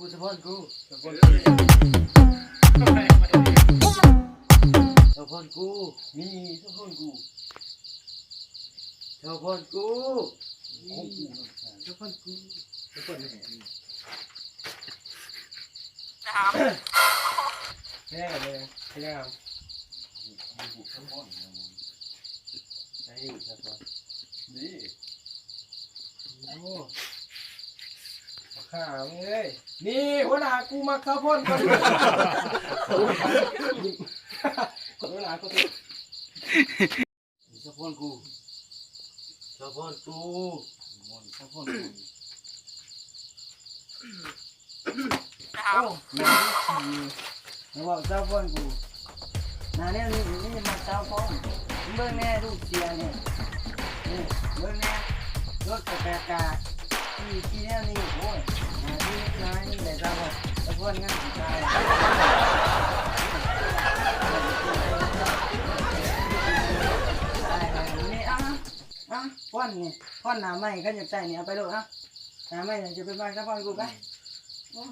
ສາວພອນກູ ສາວພອນກູ ມີສາວພອນກູ ສາວພອນກູ ສາວພອນກູ ສາວພອນກູ ແທ້ເລີຍ ແທ້ງາມ ໄດ້ຢູ່ ສາວພອນ ນີ້ ໂອ້ ຂ້າເອີຍ ນີ້ຫົວໜ້າ ກູມັກສາວພອນກ່ອນ ຫົວໜ້າ ສາວພອນກູ ສາວພອນກູ ສາວພອນກູ ໂອ້ ໜ້າຂີ້ ມາເວົ້າສາວພອນກູ ໜ້າແນວນີ້ ນີ້ມັກສາວພອນ ເບິ່ງແນ່ ລູກເສຍນີ້ ນີ້ ເບິ່ງແນ່ ລົດກະແປກກາ ຂີ່ ຂີ່ແນວນີ້ ໂອ້ຍ ໜ້າທີ່ ໜ້ານີ້ແຫຼະສາວພອນ ສາວພອນງາມຊິຕາຍ ຕາຍແລ້ວ ນີ້ ເອົາ ເອົາ ພອນນີ້ ພອນໜ້າໃໝ່ ຄັນຢາກໄດ້ນີ້ ເອົາໄປໂລດ ເອົາ ໜ້າໃໝ່ ຈະໄປມັກສາວພອນກູ ໄປ ໂອ້ຍ.